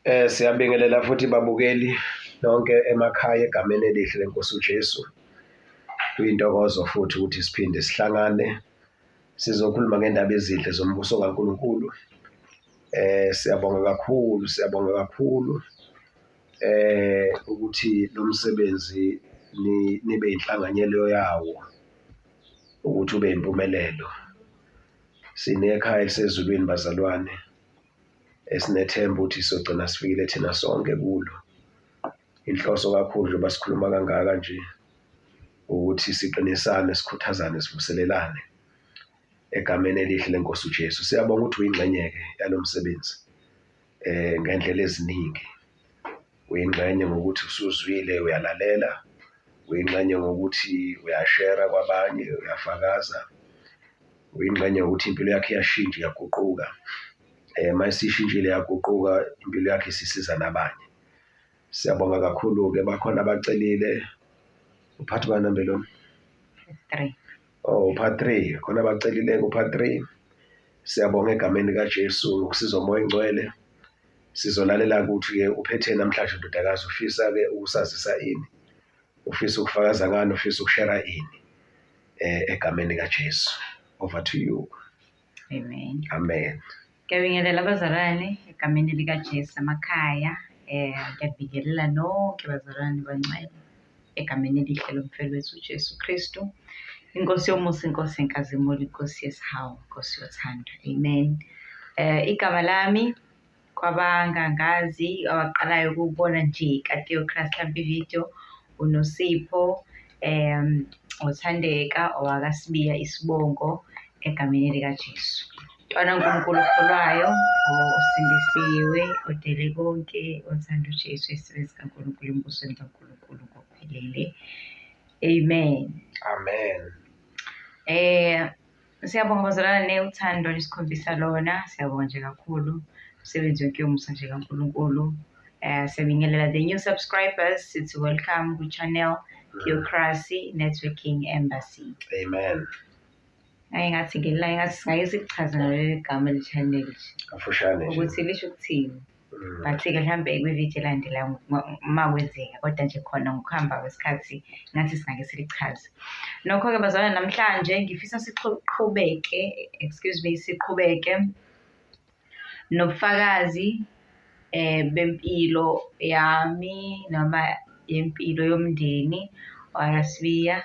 Siyabingelela futhi babukeli nonke emakhaya egameni elihle lenkosi uJesu. Kuyintokozo futhi ukuthi siphinde sihlangane sizokhuluma ngendaba ezinhle zombuso kaNkulunkulu. Siyabonga kakhulu, siyabonga kakhulu ukuthi lo msebenzi nibe inhlanganyelo yawo ukuthi ube impumelelo. Sinekhaya elisezulwini bazalwane esinethemba ukuthi sogcina sifikile thina sonke kulo. Inhloso kakhulu njengoba sikhuluma kangaka nje ukuthi siqinisane, sikhuthazane, sivuselelane egameni elihle lenkosi uJesu. Siyabonga ukuthi uyingxenye-ke yalo msebenzi ngendlela eziningi. Uyingxenye ngokuthi usuzwile uyalalela, uyingxenye ngokuthi uyashera kwabanye, uyafakaza, uyingxenye ngokuthi impilo yakho iyashintsha iyaguquka. Uma isishintshile yaguquka impilo yakho isisiza nabanye. Siyabonga kakhulu-ke bakhona abacelile. Uphathi bani nambe lona? 3. Oh, part 3. Khona abacelile ku-part 3. Siyabonga egameni likaJesu ngokusiza uMoya oNgcwele. Sizolalela ukuthi-ke uphethe namhlanje ndodakazi, ufisa-ke ukusazisa ini? Ufisa ukufakaza ngani? Ufisa ukushera ini? Egameni likaJesu. Over to you. Amen. Amen. Ngiyabingelela abazalwane egameni likaJesu emakhaya. Ngiyabingelela nonke bazalwane bangcwele egameni elihle lomfeli wethu uJesu Kristu. Inkosi yomusa, inkosi yenkazimulo, inkosi yesihawu, inkosi yothando. Amen. Igama lami kwabangangazi abaqalayo ukubona nje kaTheocracy mhlawumbe ividiyo, uNosipho uThandeka owakaSibiya isibongo egameni likaJesu. Mntwana uNkulunkulu okholwayo, osindisiwe, odele konke, othanda uJesu, isisebenzi kaNkulunkulu embusweni kaNkulunkulu ngokuphelele. Amen. Amen. Siyabonga bazalwane uthando nisikhombisa lona, siyabonga nje kakhulu. Umsebenzi wonke yomusa nje kaNkulunkulu. Siyabingelela the new subscribers, sithi welcome ku-channel Theocracy Networking Embassy. Amen. Ayi ngathi ngelanga ngathi singake sikuchaze ngaleli gama le-channel nje. Kafushane nje. Ukuthi lisho ukuthini. But-ke mhlambe kwividiyo elandelayo uma kwenzeka, kodwa nje khona ngokuhamba kwesikhathi ngathi singake silichaze. Nokho-ke bazalwane namhlanje ngifisa siqhubeke, excuse me, siqhubeke nobufakazi bempilo yami noma yempilo yomndeni wakaSibiya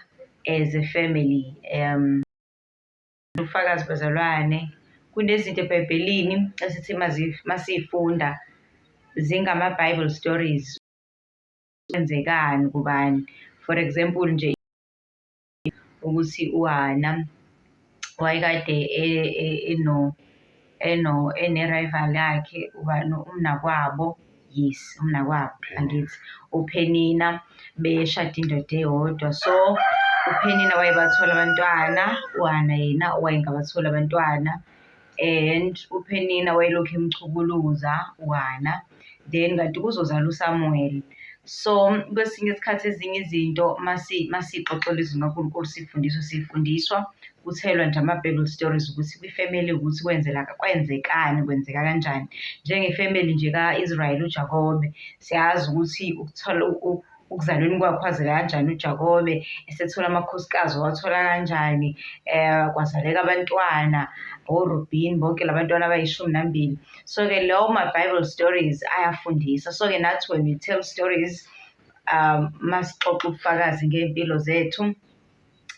as a family. Ubufakazi bazalwane, kunezinto eBhayibhelini esithi masiy'funda zingama-Bible stories, kwenzekani kubani. For example nje ukuthi uHana wayekade ene-rival yakhe ubani umnakwabo, yes umnakwabo angithi uPhenina, beshade indoda eyodwa. So uPhenina wayebathola abantwana, uHana yena wayengabatholi abantwana and uPhenina wayelokhu emchukuluza uHana, then kanti kuzozala uSamuel. So kwesinye isikhathi ezinye izinto masiy'xoxela izwi likaNkulunkulu sifundiswa, sifundiswa kuthelwa nje ama-Bible stories ukuthi kwifemeli ukuthi kwenzekani, kwenzeka kanjani. Njengefemeli nje ka-Israel uJakobe, siyazi ukuthi ukuthola ukuzalweni kwakhe wazela kanjani uJakobe, esethola amakhosikazi wawathola kanjani, kwazaleka abantwana, oRubini, bonke la bantwana abayishumi nambili. So-ke lawo ma-Bible stories ayafundisa. So-ke nathi when we tell stories, masixoxa ubufakazi ngey'mpilo zethu,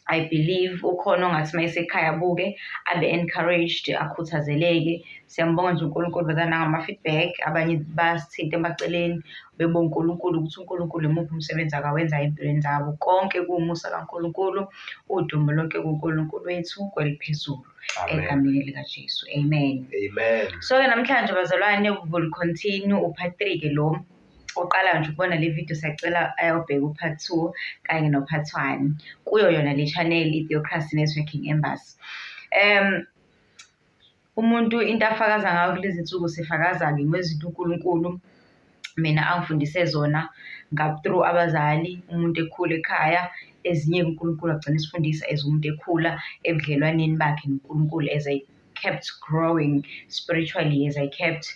I believe ukhona ongathi uma esekhaya abuke abe encouraged, akhuthazeleke. Siyambonga nje uNkulunkulu bazalwane nangama-feedback, abanye basithinta emaceleni bebonga uNkulunkulu ukuthi uNkulunkulu imuphi umsebenzi akawenzayo ey'mpilweni zabo. Konke kuwumusa kaNkulunkulu, udumo lonke kuNkulunkulu wethu kweliphezulu. Egameni likaJesu. Amen. Amen. So-ke namhlanje bazalwane we will continue u-part 3 ke lo. Oqala nje ukubona le video siyacela ayobheka u-part 2 kanye no-part 1 kuyo yona le channel i-Theocracy Networking Embassy. Umuntu into afakaza ngayo kulezi nsuku sifakaza-ke ngezinto uNkulunkulu mina angifundise zona through abazali, umuntu ekhula ekhaya, ezinye uNkulunkulu agcina esifundisa as umuntu ekhula ebudlelwaneni bakhe noNkulunkulu as a kept growing spiritually, as I kept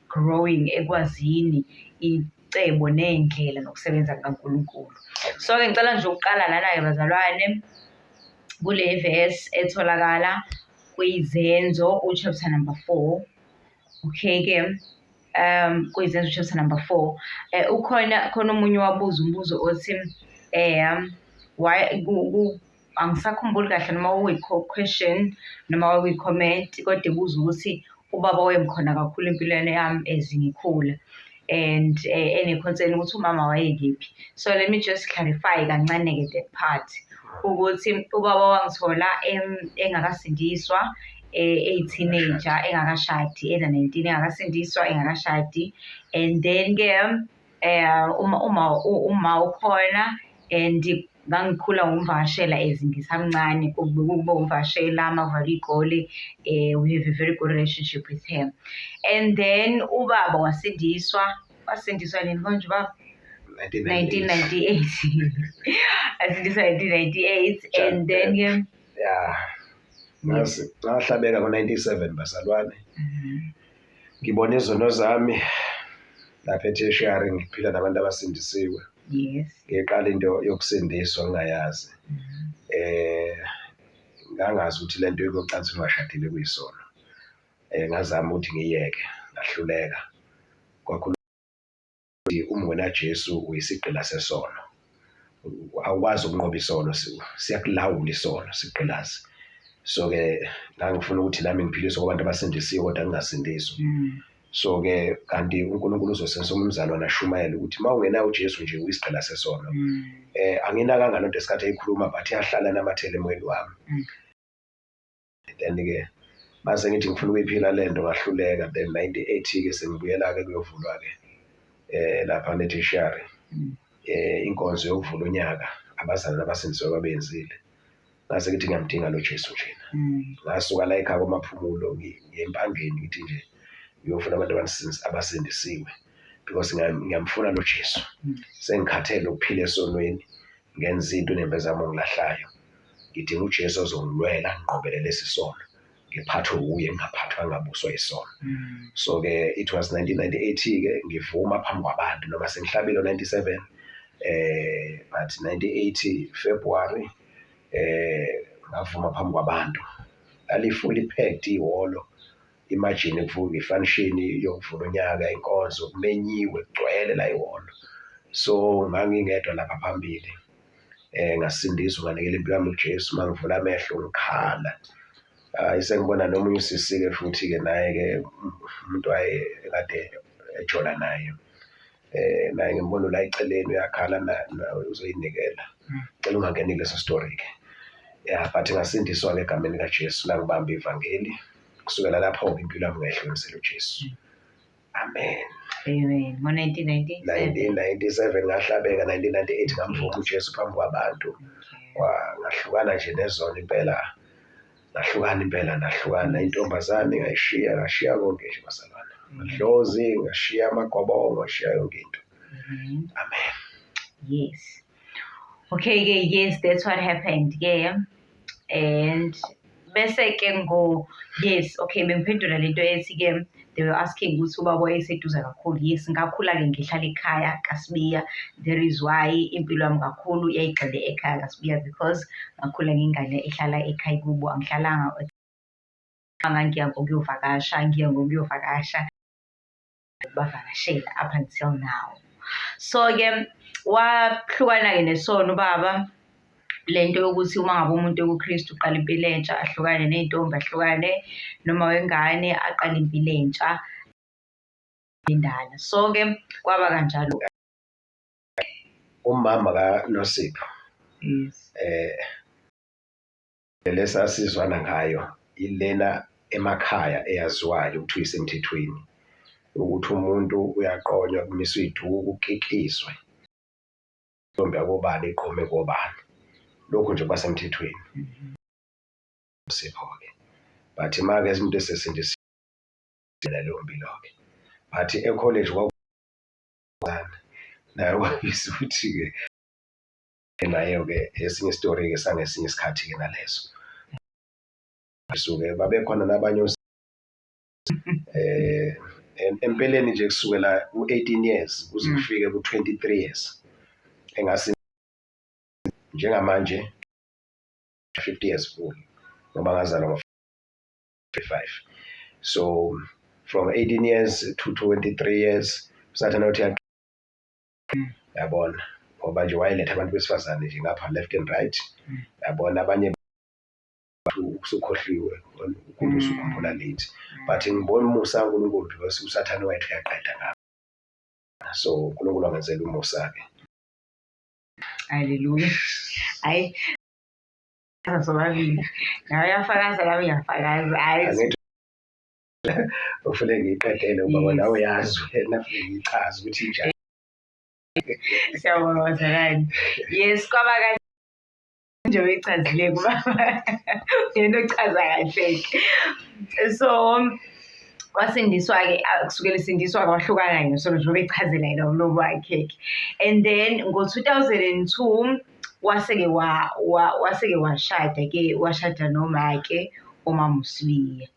growing ekwazini icebo ney'ndlela nokusebenza kukaNkulunkulu. So-ke ngicela nje ukuqala lana-ke bazalwane kule verse etholakala kwiZenzo u-chapter number 4. Okay-ke, kwiZenzo chapter number 4. Ukhona khona omunye wabuza umbuzo othi why angisakhumbuli kahle noma kuyi-question noma kwakuyi-comment, kodwa ebuza ukuthi ubaba wayemkhona kakhulu empilweni yami as ngikhula and ene-concern ukuthi umama wayekephi. So let me just clarify kancane-ke that part ukuthi ubaba wangithola engakasindiswa, eyi-teenager, engakashadi, ena-19, engakasindiswa, engakashadi, and then-ke uma ukhona and ngangikhula ngomvakashela as ngisamncane, bekuba umvakashela uma kuvalwa iy'kole, we have a very good relationship with him. And then ubaba wasindiswa nini konje ubaba? 1998. 1998. Wasindiswa 1998 and then-ke Ya, ngahlabeka ngo-97, bazalwane. Ngibona izono zami lapha e-tertiary, ngiphila nabantu abasindisiwe. Ngiqala into yokusindiswa ngingayazi. Ngangazi ukuthi lento yokucansi ungashadile kuyisono. Ngazama ukuthi ngiyeke, ngahluleka. Kwakhuluma uma wena Jesu uyisigqila sesono. Awukwazi ukunqoba isono, siyakulawula isono, sigqilaze. So-ke ngangifuna ukuthi nami ngiphiliswe kwabantu abasindisiwe kodwa ngingasindiswa. So-ke kanti uNkulunkulu uzosenza umzalwane ashumayele ukuthi uma ungenawo uJesu nje uyisigqila sesono. Anginakanga lonto esikhathi eyikhuluma, but iyahlala namathele emoyeni wami. Then-ke mase ngithi ngifuna ukuyiphila lento, ngahluleka. Then 98-ke sengibuyela-ke kuyovulwa-ke lapha ne-tertiary. Inkonzo yokuvula unyaka abazalwane abasindisiwe babenzile. Ngase ngithi ngiyamdinga lo Jesu njena. Ngasuka la ekhaya kwaMaphumulo ngiye eMpangeni, ngithi nje ngiyofuna abantu abasindisiwe because ngiyamfuna lo Jesu. Sengikhathele ukuphila esonweni, ngenza into unembeza wami ongilahlayo. Ngidinga uJesu ozongilwela nginqobele lesi sono. Ngiphathwe uye, ngingaphathwa ngabuswa isono. So-ke it was 1998-ke ngivuma phambi kwabantu noma sengihlabile ngo-97, but 98 February ngavuma phambi kwabantu. Lali-fully packed ihholo. Imagine kuvuka i-function yokuvula unyaka, inkonzo, kumenyiwe, kugcwele la ihholo. So ngangingedwa lapha phambili. Ngasindiswa, nganikela impilo yami kuJesu. Mangivula amehlo ngikhala. Hayi, sengibona nomunye usisi-ke futhi-ke naye-ke umuntu waye kade ejola naye. Naye ngimbona la eceleni uyakhala na uzoyinikela. Cela ungangeni kuleso story-ke. Yeah, but ngasindiswa-ke egameni likaJesu, langibamba ivangeli. Kusukela lapho-ke impilo yami ngayihlukanisela uJesu. Amen. Amen. Ngo-1997. 1997 ngahlabeka, 1998 ngamvuma uJesu phambi kwabantu. Ngahlukana nje nezono impela. Ngahlukana impela, nahlukana intombazane ngayishiya, ngashiya konke nje bazalwane. Amadlozi, ngashiya amagobongo, ngashiya yonke into. Amen. Yes. Okay, ke yes, that's what happened ke. And bese ke ngo yes, okay, bengiphendula lento ethi ke they were asking ukuthi ubaba wayeseduze kakhulu. Yes, ngakhula ke ngihlala ekhaya kaSibiya. That is why impilo yami kakhulu yayigxile ekhaya kaSibiya, because ngakhula ngingane ehlala ekhaya kubo, angihlalanga ngiya ngokuyovakasha, ngiya ngokuyovakasha bavakashela up until now. So ke wahlukana ke nesono ubaba, lento yokuthi uma ngabe umuntu ekuKristu uqala impilo entsha, ahlukane ney'ntombi, ahlukane noma wengane, aqale impilo entsha endala. So ke kwaba kanjalo. Umama kaNosipho lesasizwana ngayo ilena emakhaya eyaziwayo ukuthi uyisemthethweni, ukuthi umuntu uyaqonywa, kumiswe iduku, kukikizwe intombi yakobani iqome kobani, lokhu nje kwasemthethweni. Sipho-ke but ma-ke umuntu esesindisiwe leyo mpilo-ke, but e-college naye kwabisa ukuthi-ke nayo-ke esinye isitori-ke sangesinye isikhathi-ke naleso. Suke babekhona nabanye empeleni nje kusukela ku-18 years kuze kufike ku-23 years engasi njengamanje 50 years full, ngoba ngazalwa ngo-55. So from 18 years to 23 years usathane uthi yabona, ngoba nje wayeletha abantu besifazane nje ngapha left and right, yabona, abanye usukhohliwe, ukhumba usukhumbula late, but ngibona umusa kaNkulunkulu because usathane wethu uyaqeda ngapha, so uNkulunkulu angenzela umusa-ke. Haleluya. Hayi, sobabili. Nawe uyafakaza, nami ngiyafakaza. Hayi. Angithi kufanele ngiyiqedele ngoba nawe uyazi wena, kufanele ngiyichaze ukuthi injani. Siyabonga bazalwane. Yes, kwaba kanje nje uyichazile kubaba. Yena ochaza kahle-ke. So wasindiswa-ke, kusukela esindiswa wahlukana-ke noSolo njengoba echazela yena umlomo wakhe-ke. And then ngo-2002 wase-ke wase-ke washada-ke, washada noma-ke umama uSibiya.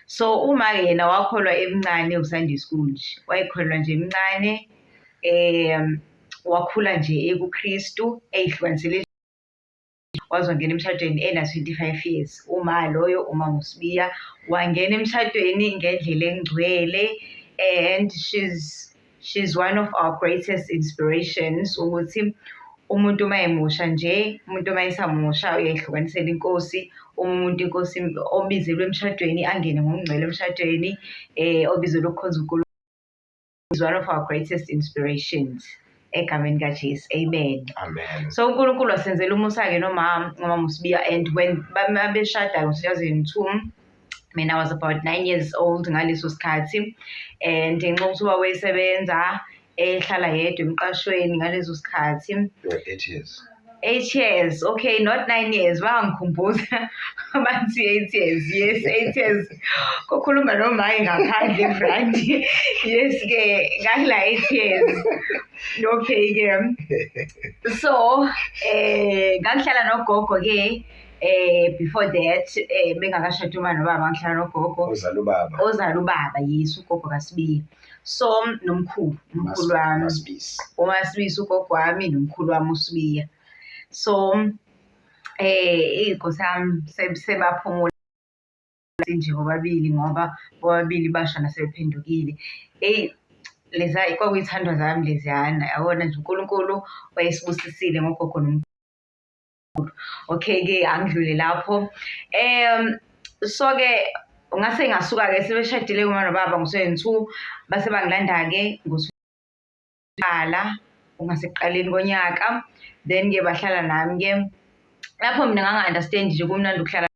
So uma-ke yena wakholwa emncane u-Sunday school nje, wayekholwa nje emncane, wakhula nje ekuKristu, ey'hlukanisele waze wangena emshadweni ena-25 years. Uma loyo umama uSibiya wangena emshadweni ngendlela engcwele, and she's one of our greatest inspirations ukuthi umuntu uma emusha nje, umuntu uma esamusha uyayihlukanisela inkosi, uma umuntu inkosi obizelwe emshadweni angene ngokungcwele emshadweni, obizelwe ukukhonza uNkulunkulu, is one of our greatest inspirations. Egameni kaJesu, amen. Amen. So uNkulunkulu wasenzela umusa-ke nomama, umama uSibiya, and when beshada ngo-2002, mina I was about 9 years old ngaleso sikhathi, and ngenxa yokuthi ubaba wayesebenza, ehlala yedwa emqashweni ngaleso sikhathi. You were 8 years. 8 years, okay, not 9 years, bangikhumbuza bathi 8 years. Yes, 8 years. Kukhuluma noma ngaphandle brand. Yes ke, ngangila 8 years. Okay ke. So, ngangihlala nogogo ke before that, bengakashadi uma nobaba, ngihlala nogogo. Ozala ubaba. Ozala ubaba, yes, ugogo kaSibiya. So nomkhulu, umkhulu wami. Masibisi. UMasibisi ugogo wami nomkhulu wami uSibiya. So iy'nkosi yami sebaphumula nje bobabili ngoba bobabili bashona sebephendukile. Eyi, leza kwakuyithandwa zami leziyana, yabona nje uNkulunkulu wayesibusisile ngogogo nomkhulu. Okay-ke, angidlule lapho. So-ke ngase ngasuka-ke sebeshadile uma nobaba ngo-22, base bangilanda-ke ngo-qala ungasekuqaleni konyaka, then-ke bahlala nami-ke. Lapho mina nganga-understand nje kumnandi ukuhlala.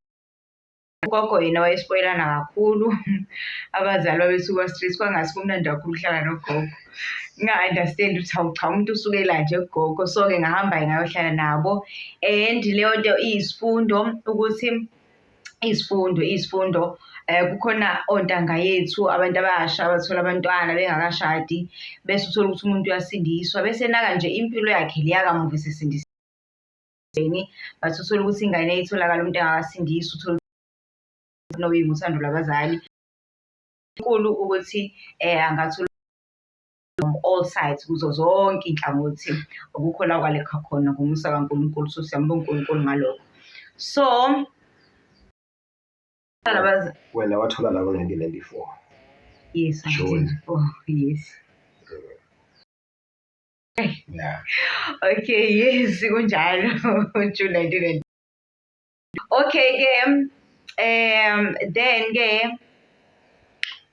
Ugogo yena wayespoyilana kakhulu, abazali babesuka straight, kwangathi kumnandi kakhulu ukuhlala nogogo. Nginga-understand ukuthi hawu cha, umuntu usukela nje kugogo. So-ke ngahamba-ke ngayohlala nabo, and leyo nto iyisifundo ukuthi iyisifundo kukhona ontanga yethu, abantu abasha abathola abantwana bengakashadi, bese uthola ukuthi umuntu uyasindiswa, bese enaka nje impilo yakhe le yakamuva esesindisiwe, but uthole ukuthi ingane itholakala umuntu engakasindiswa, uthole ukuthi uthando lwabazali. Nkulu ukuthi angathola from all sides, kuzo zonke iy'nhlangothi, akukho la kwalekha khona ngomusa kaNkulunkulu. So siyambonga uNkulunkulu ngalokho. So Wena wathola la ngo-1994. Yes, June. 1994, yes. Yeah. Okay, yes, kunjalo. June 1994. Okay ke, then ke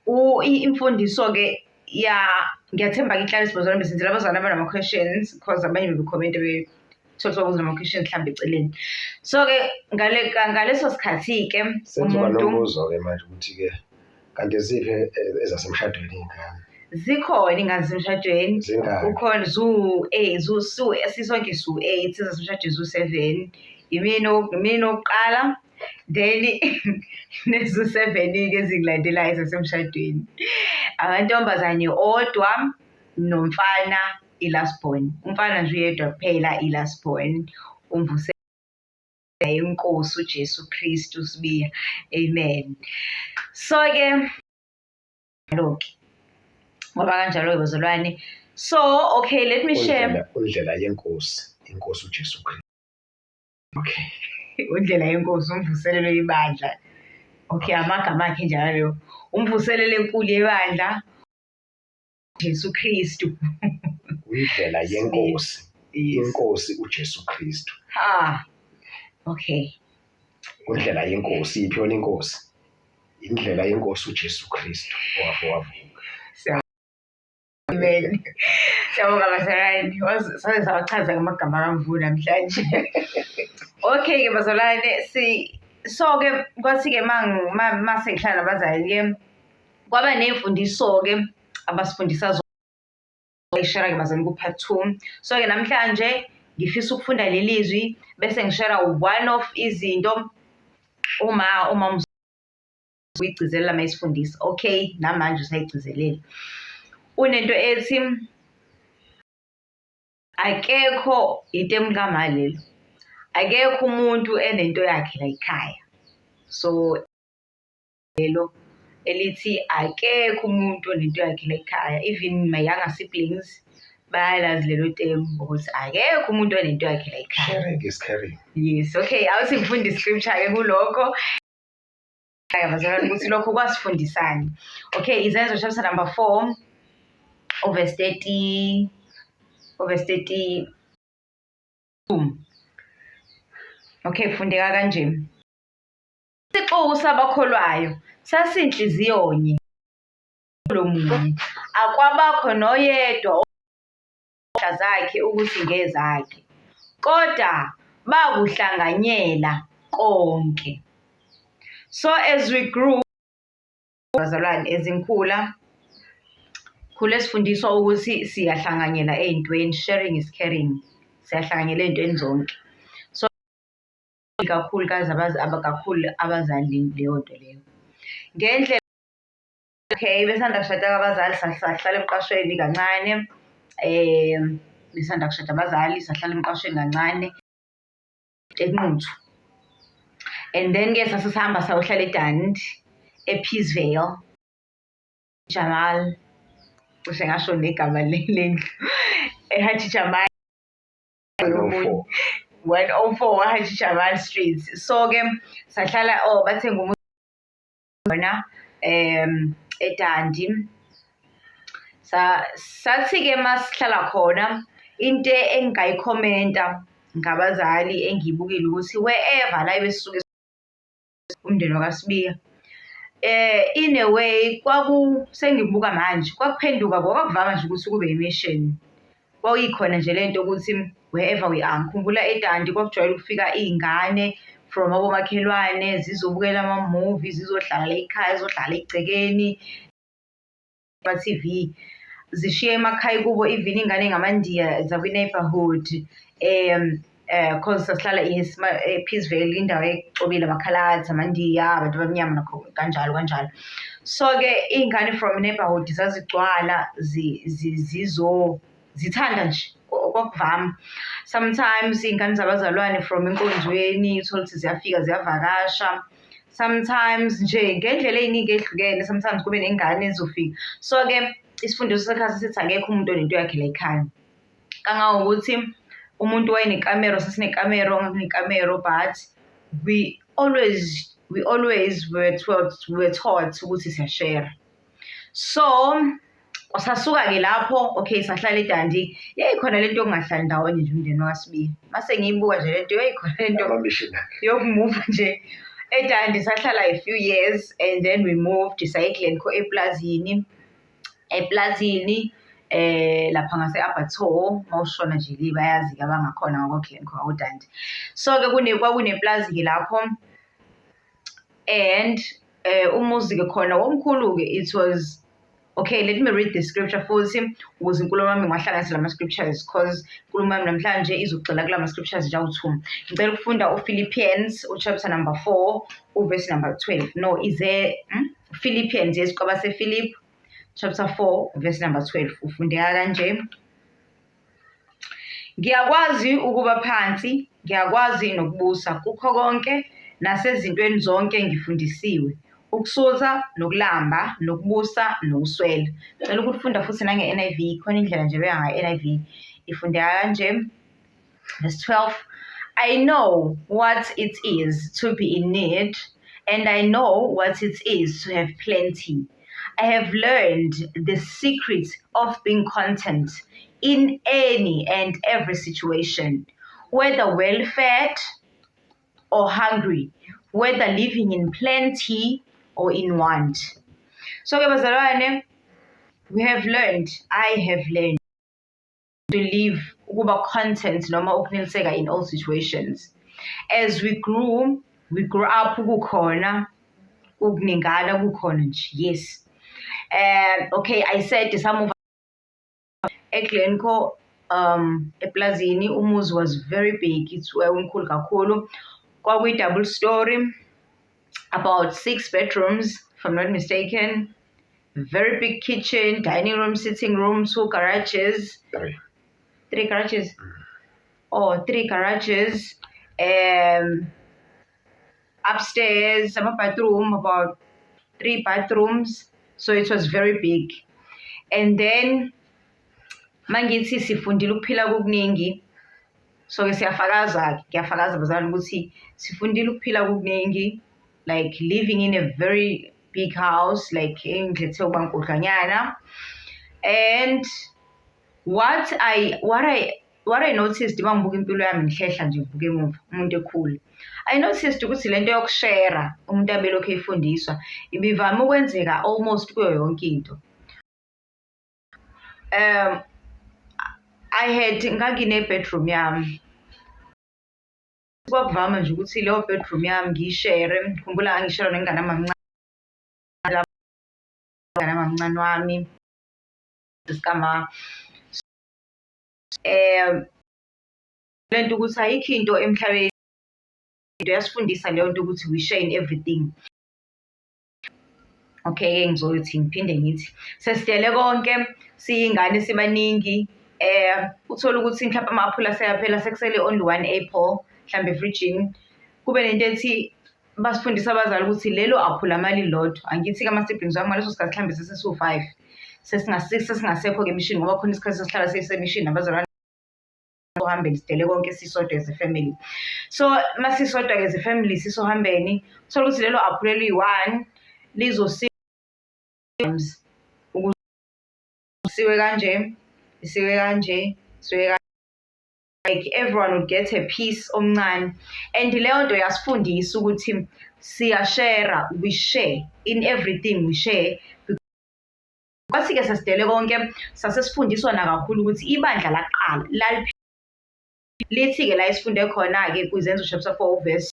imfundiso ke ya, ngiyathemba ke ihlale sibazalwane besenzela abazalwane abanama questions, because abanye bebe-comment bethola ukuthi nama questions mhlawumbe eceleni. So ke ngaleso sikhathi ke Senzoba umuntu nombuzo ke manje ukuthi ke kanti ziphi ezasemshadweni iy'ngane? Zikhona iy'ngane zasemshadweni. Zingaki? Kukhona zu su sisonke su-8, ezasemshadweni zu-7. Imina owokuqala, then nezu-7-ke ezingilandelayo ezasemshadweni. Amantombazane odwa nomfana i-last born. Umfana nje uyedwa kuphela i-last born. Umvuse. Inkosi uJesu Kristu sibiya. Amen. So-ke ke ngoba kanjalo-ke bazalwane. So okay, let me share. Undlela yenkosi, inkosi uJesu Kristu. Okay. Undlela yenkosi umvuselelo ibandla. Okay, amagama akhe njalo. Umvuselelo enkulu yebandla Jesu Kristu. Indlela yenkosi. Inkosi uJesu Kristu. Ha. Okay. Indlela yenkosi iphi yona inkosi? Indlela yenkosi uJesu Kristu owafa wavuka. Amen. Siyabonga bazalwane. Saze sawachaza ngamagama kaMvu namhlanje. Okay ke bazalwane, si so ke kwathi ke mase ngihlala nabazali ke kwaba ney'mfundiso ke abasifundisa zona ngishera ke bazalwane ku-part 2. So ke namhlanje ngifisa ukufunda leli zwi bese ngishera one of izinto uma uyigcizelela uma isifundisa. Okay, namanje usayigcizelela. Unento ethi akekho itemu kama lelo. Akekho umuntu enento yakhe la ekhaya. So lelo elithi akekho umuntu onento yakhe la ekhaya. Even my younger siblings bayalazi lelo temu ukuthi akekho umuntu onento yakhe la ekhaya. Sharing is caring. Yes, okay, awuthi ngifunde iscripture ke kulokho. Bazalwane ukuthi lokho kwasifundisani. Okay, Izenzo chapter number 4 verse 30 verse 32. Okay, fundeka kanje. Isixuku sabakholwayo sasinhliziyonye munye, akwabakho noyedwa zakhe ukuthi ngezakhe, kodwa bakuhlanganyela konke. So as we grew bazalwane, ezinkhula khule sifundiswa ukuthi siyahlanganyela ey'ntweni, sharing is caring, siyahlanganyela ey'ntweni zonke. So kakhulukazi kakhulu abazali leyo nto leyo. Ngendlela okay, besanda kushada abazali sahlala emqashweni kancane. Besanda kushada abazali sahlala emqashweni kancane eNquthu. And then ke sasihamba sayohlala eDundee, ePeacevale. Jamal, cishe ngasho negama lendlu, eHaji Jamal 104 Haji Jamal Street. So ke sahlala, oh bathenga umuzi khona eDundee. Sathi-ke masihlala khona, into engingayikhomenta ngabazali engiyibukile ukuthi wherever la ebesisuke umndeni wakaSibiya, in a way kwaku sengibuka manje kwakuphenduka kwakuvama nje ukuthi kube i-mission. Kwakuyikhona nje lento ukuthi wherever we are. Ngikhumbula eDundee kwakujwayele ukufika iy'ngane from abomakhelwane zizobukela ama-movie, zizodlala ekhaya, zizodlala egcekeni ma-T_V. Zishiye emakhaya kubo even iy'ngane ey'ngamaNdiya zakwi-neighbourhood cause sasihlala e-Peacevale, indawo exubile amakhaladi, amaNdiya, abantu abamnyama nakho kanjalo kanjalo. So-ke iy'ngane from neighbourhood zazigcwala zithanda nje kwakuvama. Sometimes iy'ngane zabazalwane from enkonzweni uthole ukuthi ziyafika ziyavakasha. Sometimes nje ngendlela ey'ningi ey'hlukene, sometimes kube nengane ezofika. So-ke isifundiso sekhaya sasithi akekho umuntu onento yakhe la ekhaya. Kangangokuthi umuntu wayenekamero, sasinekamero, nganginekamero but we always were taught ukuthi siyashera. So sasuka-ke lapho, okay, sahlala eDundee. Yayikhona lento yokungahlali ndawonye nje umndeni wakaSibiya. Mase ngiyibuka nje lento, yayikhona lento yokumuva nje. EDundee sahlala a few years and then we moved saya eGlencoe eplazini. Eplazini lapha ngase-Abattoir, mawushona nje le bayazi-ke abangakhona ngakwa-Glencoe ngako-Dundee. So-ke kwakuneplazi-ke lapho and umuzi-ke khona womkhulu-ke it was okay, let me read the scripture futhi ukuze inkulumo yami ngiwahlanganise lama scriptures cause inkulumo yami namhlanje izogxila kulama scriptures nje awu-2. Ngicela ukufunda uPhilippians uchapter number 4 uverse number 12. No, ize Philippians, yes, kwabasePhilip chapter 4 verse number 12 ufundeka kanje. Ngiyakwazi ukuba phansi Ngiyakwazi nokubusa kukho konke nasezintweni zonke ngifundisiwe ukusutha nokulamba nokubusa nokuswela. Ngicela ukufunda futhi nange-N_I_V, khona indlela nje ebeka ngayo i-N_I_V ifundeka kanje. Verse 12, I know what it is to be in need, and I know what it is to have plenty. I have learned the secret of being content in any and every situation, whether well fed or hungry, whether living in plenty or in want. So ke bazalwane, we have learned, I have learned to live ukuba content noma ukuneliseka in all situations. As we grew up kukhona ukuningana kukhona nje, yes. Okay, I said some eGlencoe eplazini umuzi was very big, it's umkhulu kakhulu. Kwakuyi-double story, about six bedrooms, if I'm not mistaken. Very big kitchen, dining room, sitting room, two garages. Three. Three garages. Oh, three garages. Upstairs, a bathroom, about three bathrooms. So it was very big. And then mangithi sifundile ukuphila kokuningi, so ke siyafakaza, ngiyafakaza bazalwane ukuthi sifundile ukuphila kokuningi, like living in a very big house, like indlu ethe ukuba nkudlwanyana. And what I noticed uma ngibuka impilo yami ngihlehla nje ngibuka emuva umuntu ekhula, I noticed ukuthi lento yokushera umuntu abelokhu eyifundiswa ibivame ukwenzeka almost kuyo yonke into. I had ngangine-bedroom yami. Kwakuvama nje ukuthi leyo bedroom yami ngiyishere, ngikhumbula ngangishera nengane yami mamncane, mamncane wami, sikama. Lento ukuthi ayikho into emhlabeni yasifundisa leyo nto ukuthi we share in everything. Okay-ke ngizothi ngiphinde ngithi sesidele konke siyingane sibaningi, uthole ukuthi mhlampe ama-aphula aseyaphela sekusele only one apple mhlambe efrijini. Kube nento ethi basifundisa abazali ukuthi lelo aphula malilodwa. Angithi-ke ama-siblings wami ngaleso sikhathi mhlambe sesesiwu-five, sesingasekho-ke emishini ngoba khona isikhathi sesihlala sisemishini nabazalwane ohambeni sidele konke sisodwa as a family. So masisodwa-ke as a family sisohambeni, uthole ukuthi lelo aphula eliyi-one lizosiwa ukuze kanje, isiwe kanje, isiwe like everyone would get a piece omncane. And leyo nto yasifundisa ukuthi siyashera, we share in everything, we share. Kwathi-ke sesidele konke sasesifundiswa nakakhulu ukuthi ibandla laqala lithi-ke la esifunde khona-ke kwiZenzo chapter 4 verse,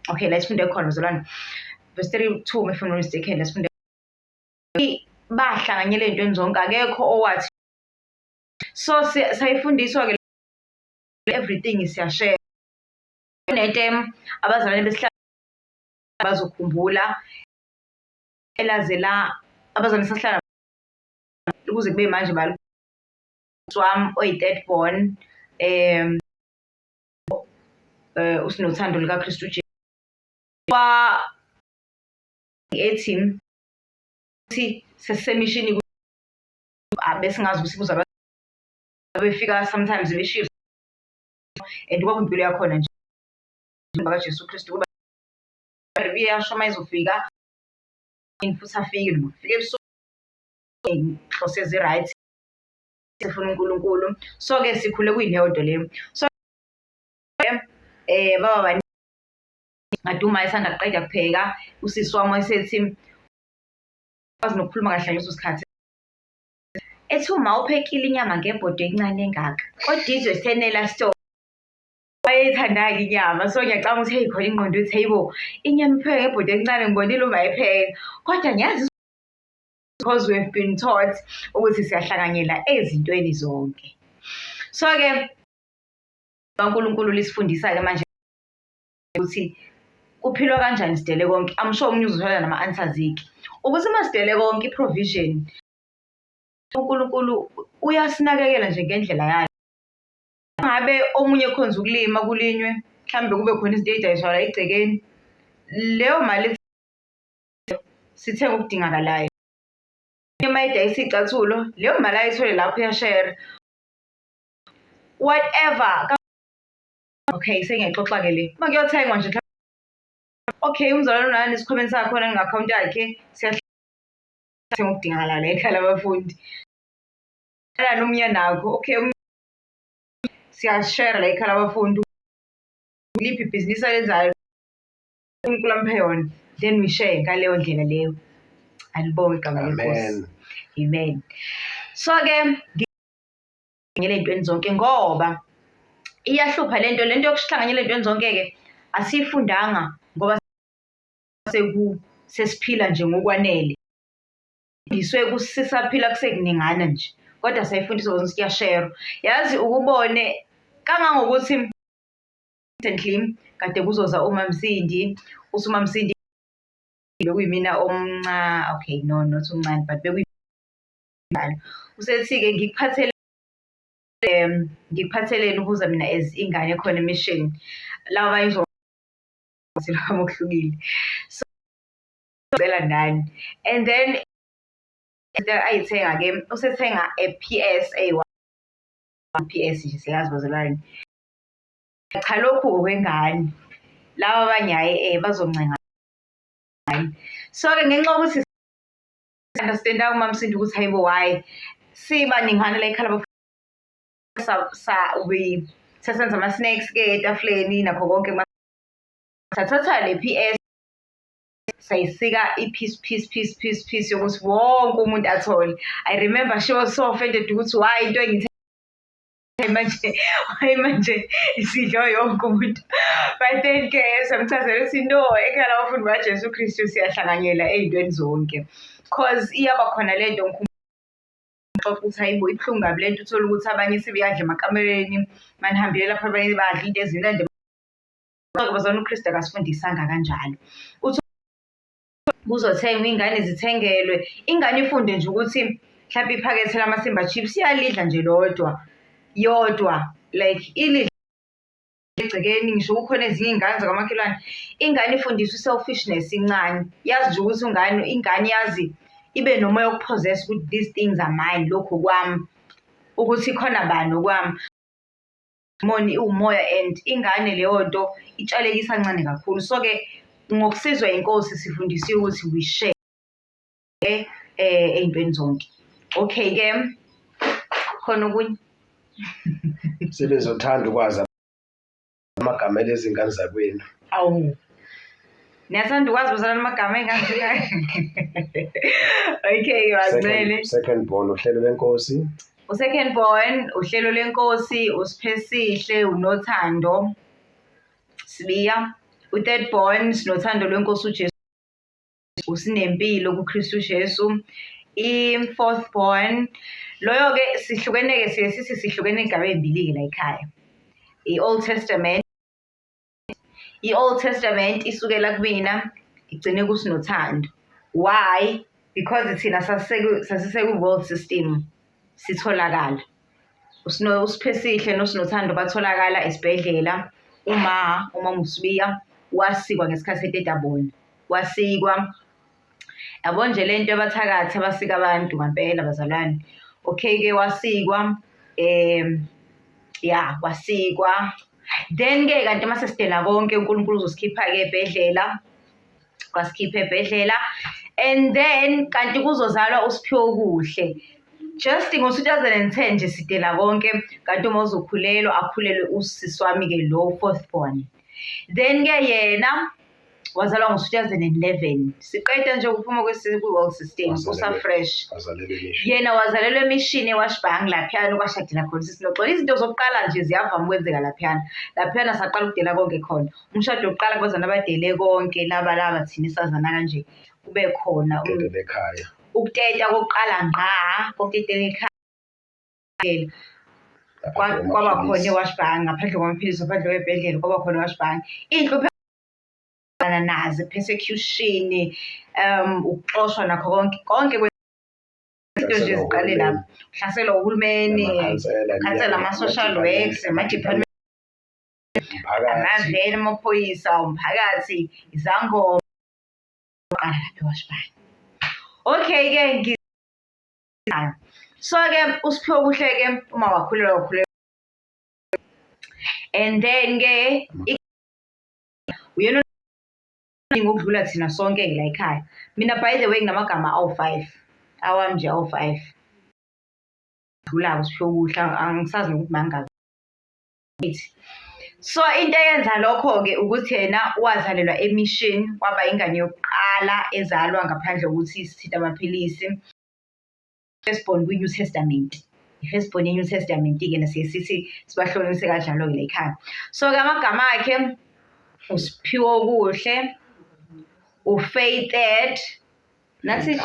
okay, la esifunde khona bazalwane, verse 32 if I'm not mistaken, la sifunde bahlanganyela ey'ntweni zonke, akekho owathi. So sayifundiswa-ke everything siyashare. Kunento abazalwane besihlala bazokhumbula elaze la abazalwane sasihlala ukuze kube manje wami oyi-third born uSinothando likaKristu Jesu ethi ukuthi sesisemishini besingazi ukuthi kuzoba befika sometimes beshiye and kwakuyimpilo yakhona nje bakaJesu Kristu kuba iyasho uma izofika futhi afike noma kufike ebusuku inhloso ezi-right sifuna uNkulunkulu. So-ke sikhule kuyileyo nto leyo. So baba baningi ngathi uma esanda kuqeda kupheka usisi wami wayesethi kwazi nokukhuluma kahle ngaleso sikhathi ethi uma uphekile inyama ngebhodo encane engaka kodwa izwe senela store. Wayeyithanda-ke inyama, so ngiyacabanga ukuthi heyi khona ingqondo ithi hayibo inyama iphekwe ngebhodo elincane ngibonile uma epheka kodwa ngiyazi because we have been taught ukuthi siyahlanganyela ezintweni zonke. So-ke uNkulunkulu lisifundisa-ke manje ukuthi kuphilwa kanjani sidele konke. I'm sure omunye uzothola nama-answers-ke ukuthi uma sidele konke i-provision uNkulunkulu uyasinakekela nje ngendlela yakhe. Ngabe omunye ekhonza ukulima kulinywe, mhlawumbe kube khona izinto ey'dayiswa la egcekeni, leyo mali sithenga okudingakalayo. Uma edayisa iy'cathulo, leyo mali ayithole lapho uyashera. Whatever. Okay, sengiyaxoxa-ke le. Uma kuyothengwa nje okay, umzalwane unani esikhwameni sakhe khona nge-akhawunti yakhe, siyathenga okudingakalayo la ekhaya labafundi. Omunye nakho, okay, siyashera la ekhaya labafundi. Liphi ibhizinisi alenzayo uNkulunkulu amuphe yona, then we share ngaleyo ndlela leyo. Alibongwe igama leNkosi. Amen. So-ke ngihlanganyela ey'ntweni zonke ngoba iyahlupha le nto, le nto yokuhlanganyela ey'ntweni zonke-ke asiyifundanga ngoba sesiphila nje ngokwanele. Sifundiswe sisaphila kusekuningana nje, kodwa sayifundiswa ukuthi kuyasherwa. Yazi ukubone kangangokuthi recently kade kuzoza uMamSindi, uthi uMamSindi bekuyimina okay no not omncane but bekuyimina. Usethi-ke ngikuphathele ngikuphatheleni ubuza mina as ingane ekhona emishini. Laba abanye okuhlukile. So cela nani. And then ayithenga-ke usethenga a P_S eyi-one, P_S nje siyazi bazalwane. Cha lokhu okwengane, laba abanye hhayi bazoncenga. So-ke ngenxa yokuthi understand-a uMamSindi ukuthi hayibo why sibaningana la ekhaya we sasenza ama-snacks-ke etafuleni nakho konke. Sathatha le P_S sayisika i-piece piece piece piece piece yokuthi wonke umuntu athole. I remember she was so offended ukuthi why into engithe manje, why manje isidliwa yonke umuntu. But then ke samchazela ukuthi no, ekhaya labafundi baJesu Kristu siyahlanganyela ey'ntweni zonke. Cause iyaba khona le nto ukuthi hayibo ibuhlungu kabi le nto, uthole ukuthi abanye sebeyadla emakamereni, manihambile lapho abanye badla into ezimnandi. Bazalwane uKristu akasifundisanga kanjalo. Uthi kuzothengwa iy'ngane zithengelwe, ingane ifunde nje ukuthi mhlampe iphakethe lamaSimba chips iyalidla nje lodwa, yodwa like ilidle egcekeni ngisho kukhona ezinye iy'ngane zakamakhelwane. Ingane ifundiswa i-selfishness incane, yazi nje ukuthi ingane, ingane yazi ibe nomoya woku-possess ukuthi these things are mine, lokhu okwami, ukuthi khona bani okwami. Iwumoya and ingane leyo nto itshaleke isancane kakhulu. So-ke ngokusizwa inkosi sifundisiwe ukuthi we share ey'ntweni zonke. Okay-ke, khona okunye? Sebezothanda ukwazi amagama elezingane zakwenu. Awu. Niyathanda ukwazi bazalwane amagama ey'ngane Okay, bancele. Second born uhlelo lwenkosi. U-second born uhlelo lwenkosi, uSiphesihle, uNothando Sibiya. U-third born sinothando lwenkosi uJesu, uSinempilo kuKristu Jesu. I-fourth born loyo-ke sihlukene-ke siye sithi sihlukene iy'gaba ey'mbili-ke la ekhaya. I-Old Testament, i-Old Testament isukela kumina igcine kuSinothando. Why? Because thina sasisekwi-world system sitholakala. USiphesihle noSinothando batholakala esibhedlela. Uma, umama uSibiya wasikwa ngesikhathi eteta bona. Wasikwa, yabo nje le nto yabathakathi abasika abantu ngampela bazalwane. Okay-ke wasikwa, ya wasikwa. Then-ke kanti uma sesidela konke uNkulunkulu uzosikhipha-ke ebhedlela. Wasikhipha ebhedlela and then kanti kuzozalwa uSiphiwokuhle. Just ngo-2010 nje sidela konke kanti uma uzokhulelwa akhulelwe usisi wami-ke lo fourth born. Then-ke yena wazalwa ngo-2011. Siqeda nje ukuphuma kwi-world system kusa-fresh. Yena wazalelwa emishini eWashbank laphiyana okwashadela khona sisinoxolo. Izinto zokuqala nje ziyavama ukwenzeka laphiyana. Laphiyana saqala ukudela konke khona. Umshado wokuqala kubazalwane abadele konke laba laba thina esazana kanje kube khona ukuteta kokuqala ngqa kokutetela ekhaya. Kwaba khona eWashbank ngaphandle kwamaphilisi ngaphandle kwebhedlela kwaba khona eWashbank. Iy'nhlupho nazo persecution, ukuxoshwa nakho konke konke. Izinto nje ziqale lapho. Uhlaselwa uhulumeni, khansela, ama-social works, ama-department, amaveni, amaphoyisa, umphakathi, izangoma. Qala lapho eWashbani. Okay-ke, so-ke uSiphiwe kuhle-ke uma wakhulelwa wakhulelwa and then-ke uyena ngokudlula thina sonke-ke la ekhaya. Mina by the way nginamagama awu-five, awami nje awu-five. Dlula-ke uSiphiwe kuhle, angisazi nokuthi mangaki. So into eyenza lokho-ke ukuthi yena wazalelwa e-mission, waba ingane yokuqala ezalwa ngaphandle kokuthi sithinte amaphilisi. First born kwi-New Testament. I-first born ye-New Testament-ke na siye sithi sibahlonise kanjalo-ke la ekhaya. So-ke amagama akhe uSiphiwo Kuhle, uFaithed, nathi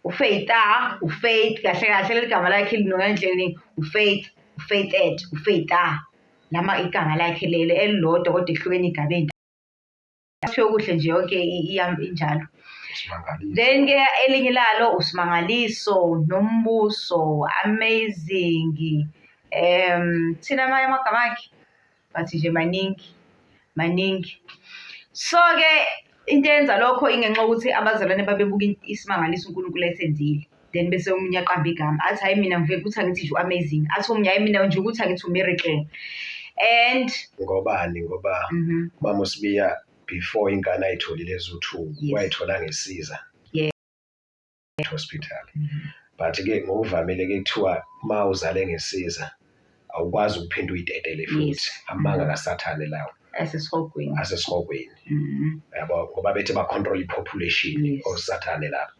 uFaitha, uFaith, kahle kahle leli gama lakhe linuka endleleni, uFaith, uFaithed, uFaitha. Lama igama lakhe leli elilodwa kodwa ehlukene igaba ey'ntathu. Siphiwe kuhle nje yonke injalo. Then-ke elinye lalo uSimangaliso, Nombuso, Amazing, thina amanye amagama akhe but nje maningi, maningi. So-ke into eyenza lokho ingenxa yokuthi abazalwane babebuka isimangaliso uNkulunkulu ayesenzile. Then bese omunye aqamba igama athi hhayi mina ngivele ukuthi angithi nje u-amazing, athi omunye hhayi mina nje ukuthi angithi u-miracle. And ngobani? Ngoba umama uSibiya before ingane ayitholile ezo-two, wayithola ngesiza hospital. But-ke ngokuvamile-ke kuthiwa uma uzale ngesiza awukwazi ukuphinda uyitetele futhi. Amanga kaSathane lawo. Asesihogweni. Asesihogweni. Yabo, ngoba bethi ba-control i-population oSathane lapho.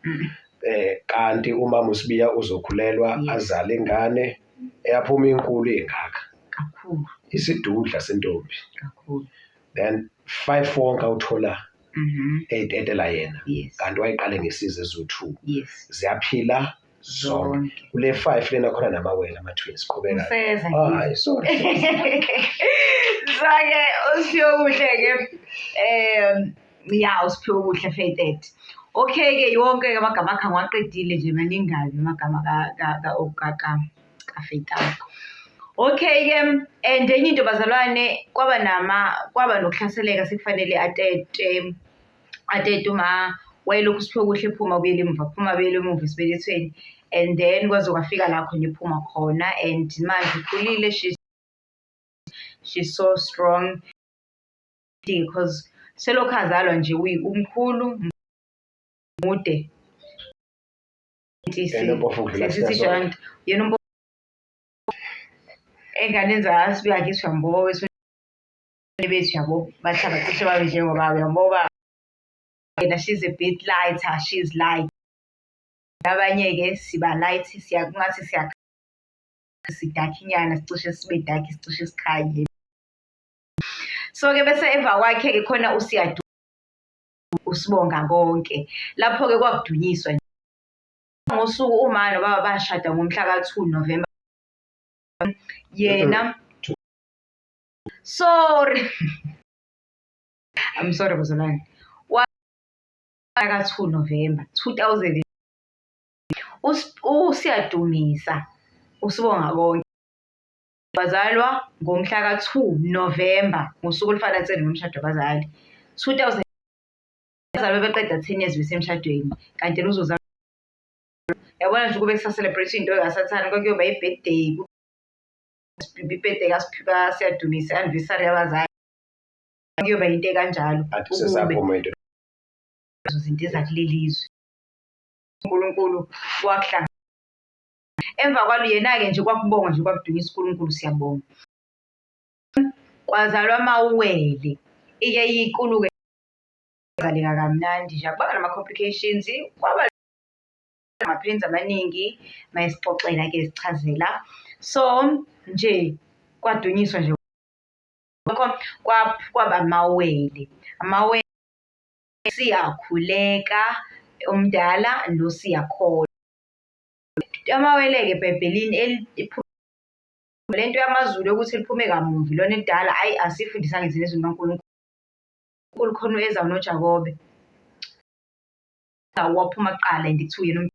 Kanti umama uSibiya uzokhulelwa azale ingane eyaphuma inkulu engaka. Kakhulu. Isidudla sentombi. Kakhulu. Then 5 wonke awuthola eyitetela yena. Kanti wayiqale ngesiza ezo-2. Ziyaphila zonke. Kule 5 lena khona namawele ama-twins, qhubeka. Useza. Oh, hayi, sorry. So-ke uSiphiwe kuhle-ke ya uSiphiwe kuhle Faithed. Okay-ke yonke-ke amagama akhe angiwaqedile nje, maningi kabi amagama kaFaitha. Okay-ke and enye into bazalwane, kwaba nama kwaba nokuhlaseleka sekufanele atete atete uma wayelokhu uSiphiwe kuhle ephuma abuyele emuva, phuma abuyele emuva esibelethweni, and then kwaze kwafika la khona ephuma khona, and manje ukhulile, she's so strong because selokhu azalwa nje umkhulu mude. Yena umpofu ukudlula Sithi thina sonke. Yena umpofu enganeni zakaSibiya ngithi uyamboba bethu yabo, bathi abacishe babe njengoba uyamboba yena, she's a bit lighter, she's light. Abanye-ke siba light, siya kungathi siya sidakhinyana, sicishe sibe dark, sicishe sikhanye. So-ke bese emva kwakhe-ke khona uSiyadu, uSibonga konke. Lapho-ke kwakudunyiswa ngosuku uma nobaba bashada ngomhla ka-2 November. Yena sorry, I'm sorry bazalwane. Ka-2 November 2000 uSiyadumisa uSibonga konke wazalwa ngomhla ka-2 November, ngosuku olufana nsele nomshado wabazali 2000. Abazali bebeqeda 10 years besemshadweni, kanti yena uzozalwa. Yabona nje ukube kusa-celebrate into kaSathane, kwakuyoba i-birthday, i-birthday kaSiyadumisa, anniversary yabazali, kuyoba into ekanjalo. Athi sesaphuma into. Izinto ezakuleli zwe. uNkulunkulu wakuhlanga. Emva kwalo yena-ke nje kwakubonga nje, kwakudunyisa uNkulunkulu, siyabonga. Kwazalwa amawele, ike ikuluke zaleka kamnandi nje, akubanga nama-complications, kwaba ama-pains amaningi, mayesixoxela-ke esichazela. So nje kwadunyiswa nje lokho, kwaba amawele. Amawele siyakhuleka omdala noSiyakholwa. Amawele-ke eBhayibhelini le nto yamaZulu yokuthi liphume kamuva ilona elidala, hhayi asifundisanga thina ezwini likaNkulunkulu. Khona u-Ezawu noJakobe. Waphuma kuqala and kuthiwa uyena.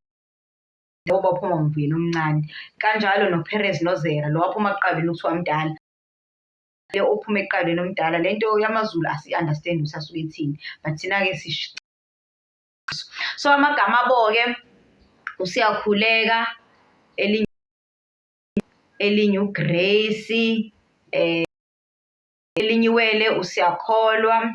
Ngoba waphuma nguyena omncane. Kanjalo noPerez noZera, lo waphuma kuqala yena okuthiwa mdala. Le ophuma ekuqala uyena omdala. Le nto yamaZulu asi-understand-i ukuthi asuke ethini, but thina-ke so amagama abo-ke uSiyakhuleka, elinye elinye uGrace, elinye iwele uSiyakholwa,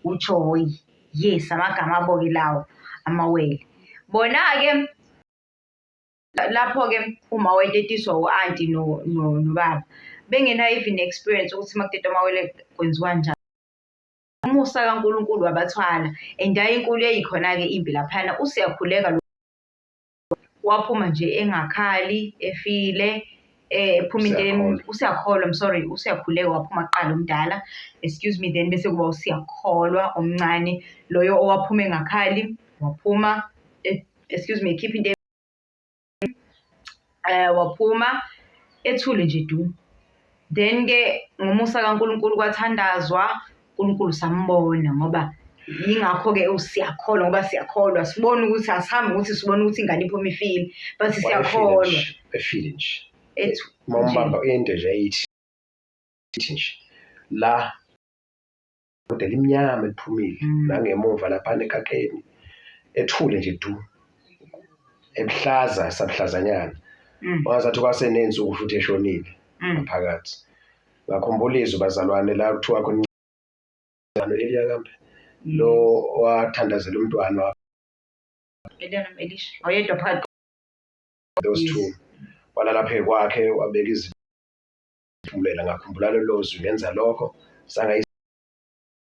uJoy. Yes, amagama abo-ke lawo amawele. Bona-ke lapho-ke uma wayetetiswa u-anti nobaba bengenayo even experience ukuthi uma kutetwa amawele kwenziwa njani. Umusa kaNkulunkulu wabathwala and yayinkulu yayikhona-ke impi laphayana. USiyakhuleka lo waphuma nje engakhali efile, ephuma into uSiyakholwa, I'm sorry, uSiyakhuleka waphuma kuqala omdala, excuse me, then bese kuba uSiyakholwa omncane loyo owaphuma engakhali waphuma, excuse me, ekhipha into waphuma ethule nje du. Then-ke ngomusa kaNkulunkulu kwathandazwa, uNkulunkulu sambona ngoba yingakho-ke siyakholwa ngoba siyakholwa, sibone ukuthi asihambi ukuthi sibone ukuthi ingane iphuma ifile, but siyakholwa. Efile nje. Uma umbamba into nje ayithi nje la kodwa elimnyama eliphumile nangemuva laphana ekakeni ethule nje du ebuhlaza sabuhlazanyana wangazathi kwasenensuku futhi eshonile ngaphakathi. Ngakhumbula izwi bazalwane la kuthiwa khona Eliya kambe lo wathandazela umntwana Eliya noma Elisha oyedwa phakathi those two walala phezu kwakhe wabeka izinto phefumulela. Ngakhumbula lelo zwi, ngenza lokho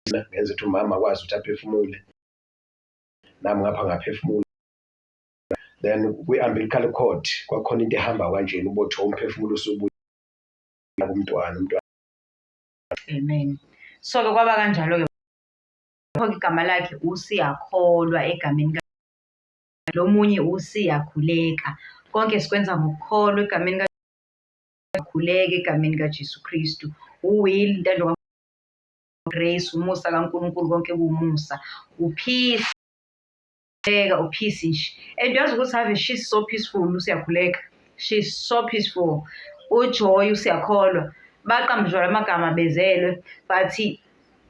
ngenza ukuthi umama akwazi ukuthi aphefumule, nami ngapha ngaphefumula. Then kwi-umbilical cord kwakukhona into ehamba kanjena ubotho umphefumulo usubuya kumntwana, umntwana. Amen. So-ke kwaba kanjalo-ke igama lakhe uSiyakholwa egameni lo munye uSiyakhuleka. Konke sikwenza ngokukholwa egameni khuleka egameni kaJesu Kristu. UWill, intando Grace, umusa kaNkulunkulu konke kuwumusa. UPeace, uPeace nje. And uyazi ukuthi ave she's so peaceful uSiyakhuleka. She's so peaceful. UJoy uSiyakholwa. Baqambe amagama bezelwe but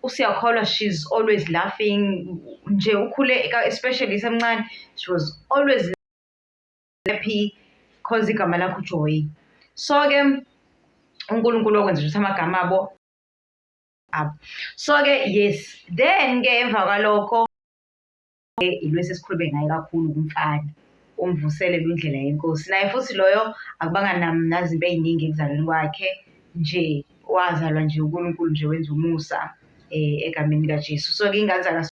uSiyakholwa she's always laughing nje ukhule especially isemncane she was always happy cause igama lakho uJoy. So-ke uNkulunkulu wakwenza ukuthi amagama abo abo. So-ke yes, then-ke emva kwalokho ilo esikhulume ngaye kakhulu kumfana umvuselelo indlela yenkosi. Naye futhi loyo akubanga nazinto ey'ningi ekuzalweni kwakhe nje wazalwa nje uNkulunkulu nje wenza umusa egameni likaJesu. So-ke iy'ngane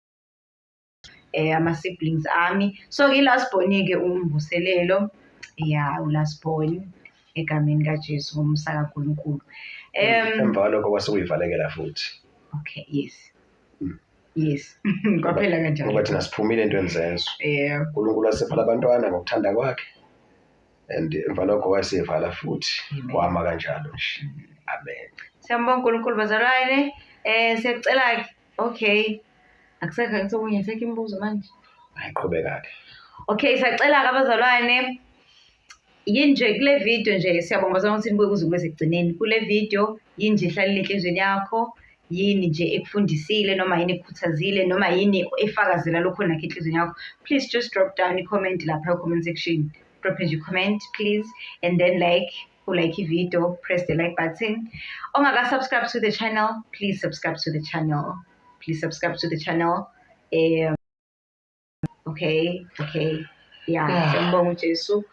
ama-siblings ami. So-ke i-last born-ke uMvuselelo, ya u-last born egameni likaJesu ngomusa kaNkulunkulu. Emva kwalokho kwase kuyivalekela futhi. Okay, yes. Yes. Kwaphela kanjalo. Ngoba thina siphumile entweni zezwe. Yeah. uNkulunkulu wasipha labantwana ngokuthanda kwakhe. And emva lokho wasevala futhi kwama kanjalo nje. Amen. Siyambonga uNkulunkulu bazalwane. Siyacela okay. Akusekho ngisokunye sekho imibuzo manje. Ayiqhubeka-ke. Okay, siyacela-ke abazalwane. Yini nje kule video nje siyabonga bazalwane ukuthi nibuke kuze kube sekugcineni. Kule video yini nje ehlalile enhliziyweni yakho? Yini nje ekufundisile noma yini ekukhuthazile noma yini efakazela lokho nakho enhliziyweni yakho? Please just drop down i-comment lapha comment section. Drop nje i-comment please and then like ulike i-video, press the like button. Ongaka-subscribe to the channel, please subscribe to the channel. Please subscribe to the channel. Okay, okay. Yeah, siyambonga uJesu.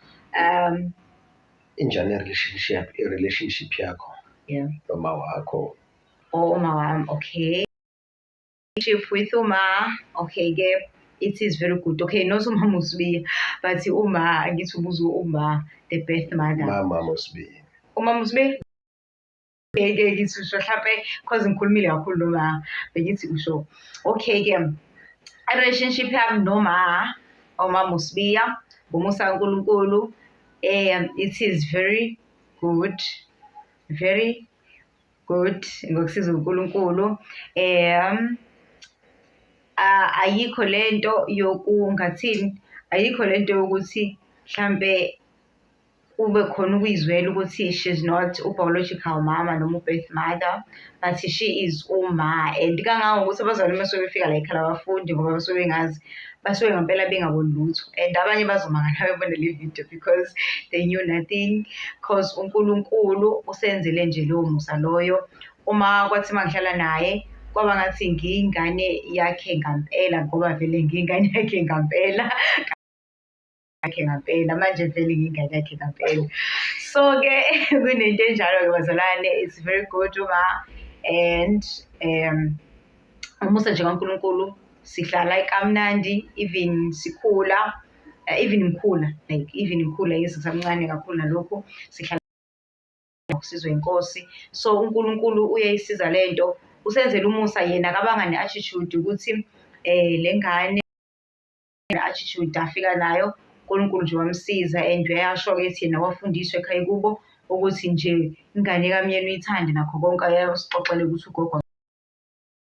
Injani i-relationship yakho noma wakho? Oh, uma wami, okay. Relationship with uma, okay ke it is very good. Okay, not umama uSibiya, but uma ngithi ubuza uma the birth mother. Mama uSibiya. Umama uSibiya? Ke ngithi usho hlampe cause ngikhulumile kakhulu noma bengithi usho. Okay ke relationship yami noma umama uSibiya ngomusa kaNkulunkulu it is very good, very good ngokusiza uNkulunkulu. Ayikho lento yokungathini, ayikho lento yokuthi mhlampe kube khona ukuyizwela ukuthi she's not u-biological mama noma u-birth mother, but she is uma. And kangangokuthi abazali uma sebefika la ekhaya abafundi ngoba basuke bengazi, basuke ngempela bengaboni lutho. And abanye bazomangala bebona le video because they knew nothing, cause uNkulunkulu usenzele nje lowo musa loyo. Uma kwathi uma ngihlala naye kwaba ngathi ngiyingane yakhe ngampela, ngoba vele ngiyingane yakhe ngampela. Yakhe ngampela manje vele ngiyingane yakhe ngampela. So-ke kunento enjalo-ke bazalwane, it's very good uma and umusa nje kaNkulunkulu, sihlala kamnandi even sikhula, even ngikhula, like even ngikhula, yes, ngisamncane kakhulu nalokhu sihlala ukusizwa inkosi. So uNkulunkulu uyayisiza lento, usenzela umusa yena, akabanga ne-attitude ukuthi le ngane attitude afika nayo. uNkulunkulu nje wamsiza and uyasho-ke ethi yena wafundiswa ekhaya kubo ukuthi nje ingane kamyeni uyithande nakho konke, ayasixoxele ukuthi ugogo.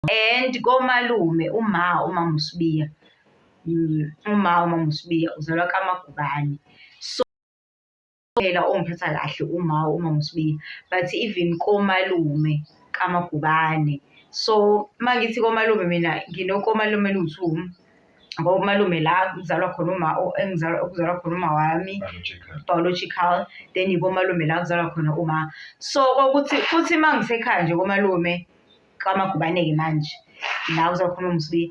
And komalume uma umama uSibiya, uma uSibiya uzalwa kaMagubane. So phela ongiphatha kahle umama uSibiya, but even komalume kaMagubane. So uma ngithi komalume mina nginokomalume eliwu-two, ngoba umalume la kuzalwa khona uma, engizalwa kuzalwa khona uma wami biological, then ikomalume la kuzalwa khona uma. So kokuthi futhi uma ngisekhaya nje komalume kaMagubane-ke manje la kuzalwa khona uMsibiya,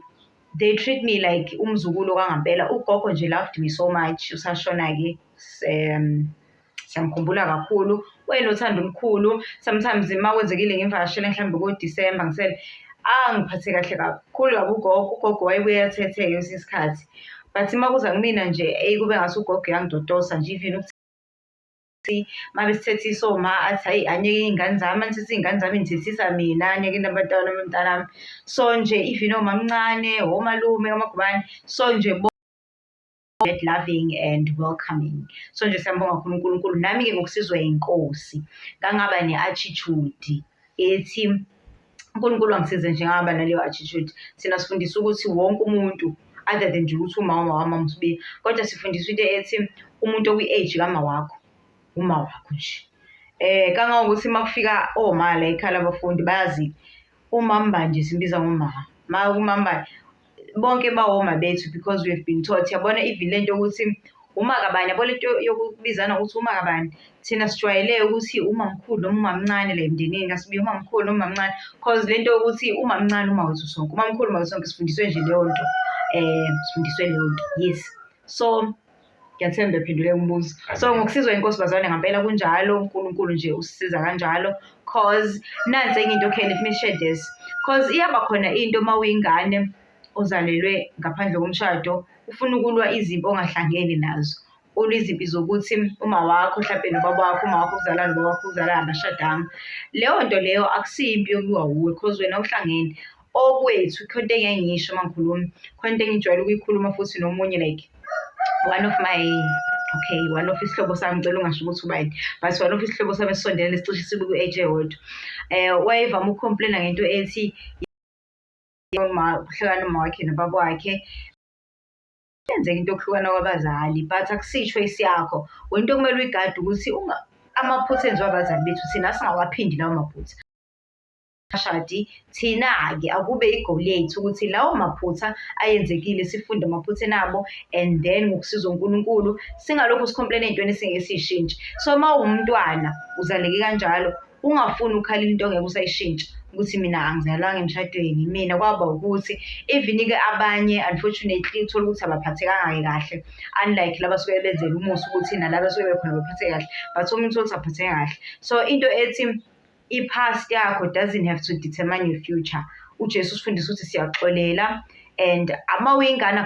they treat me like umzukulu kwangampela. Ugogo nje loved me so much, usashona-ke, siyamkhumbula kakhulu, wayenothando olukhulu. Sometimes uma kwenzekile ngimvakashele mhlawumbe ko-December ngisele, angiphathe kahle kakhulu kabi ugogo. Ugogo wayebuye athethe-ke kwesinye isikhathi, but uma kuza kumina nje, eyi, kube ngathi ugogo uyangitotosa nje, even ukuthi uma besithethisa oma athi, hhayi, aniyeke iy'ngane zami, anithethe iy'ngane zami nithethisa mina, aniyeke abantwana bomntanami. So nje even omamncane, omalume, omagubane, so nje that loving and welcoming. So nje siyambonga kakhulu uNkulunkulu. Nami-ke ngokusizwa inkosi ngangaba ne-attitude ethi uNkulunkulu angisize nje ngaba naleyo attitude. Thina sifundisa ukuthi wonke umuntu, other than nje ukuthi umama wami uSibiya, kodwa sifundiswa into ethi umuntu okwi-age kama wakho uma wakho nje. Kangangokuthi uma kufika oma la ekhaya labafundi bayazi umamba nje simbiza ngoma, ma umamba bonke bawoma bethu because we have been taught. Yabona even lento yokuthi uma kabani, yabo lento yokubizana ukuthi uma kabani, thina sijwayele ukuthi umamkhulu noma umamncane la emndenini kaSibiya, umamkhulu noma umamncane, cause lento yokuthi umamncane uma wethu sonke, umamkhulu uma wethu sonke, sifundiswe nje leyo nto, sifundiswe leyo nto, yes. So ngiyathemba ephendule umbuzo. So ngokusizwa inkosi bazalwane, ngampela kunjalo, uNkulunkulu nje usisiza kanjalo, cause nansi enye into, okay, let me share this, cause iyaba khona into uma uyingane ozalelwe ngaphandle komshado, ufuna ukulwa izimpi ongahlangene nazo, ulwa izimpi zokuthi uma wakho mhlampe nobaba wakho, uma wakho ukuzala nobaba wakho ukuzala abashadanga. Leyo nto leyo akusiyo impi yokulwa wuwe, cause wena uhlangene. Okwethu khona into engeke ngiyisho uma ngikhuluma, khona into engijwayele ukuyikhuluma futhi nomunye, like one of my, okay, one of isihlobo sami, ngicela ungasho ukuthi ubani, but one of isihlobo sami esisondelene sicishe sibe ku-age eyodwa, wayevame uku-complain-a ngento ethi uma kuhlukana uma wakhe nobaba wakhe. Yenzeka into yokuhlukana kwabazali, but akusiyo i-choice yakho. Wena into okumele uyigade ukuthi amaphutha enziwa abazali bethu thina singawaphindi lawo maphutha. Shadi thina-ke akube i-goal yethu ukuthi lawo maphutha ayenzekile sifunde emaphutheni abo, and then ngokusiza uNkulunkulu singalokhu si-complain ey'ntweni esingeke siy'shintshe. So uma uwumntwana uzaleke kanjalo, ungafuni ukukhalela into ongeke usayishintsha, ukuthi mina angizalwanga emshadweni, mina kwaba ukuthi even-ke abanye unfortunately uthole ukuthi abaphathekanga-ke kahle, unlike laba abasuke benzela umusa ukuthi nalaba abasuke bekhona baphatheke kahle, but omunye uthole ukuthi aphatheke kahle. So into ethi i-past yakho doesn't have to determine your future. UJesu usifundisa ukuthi siyaxolela, and uma uyingane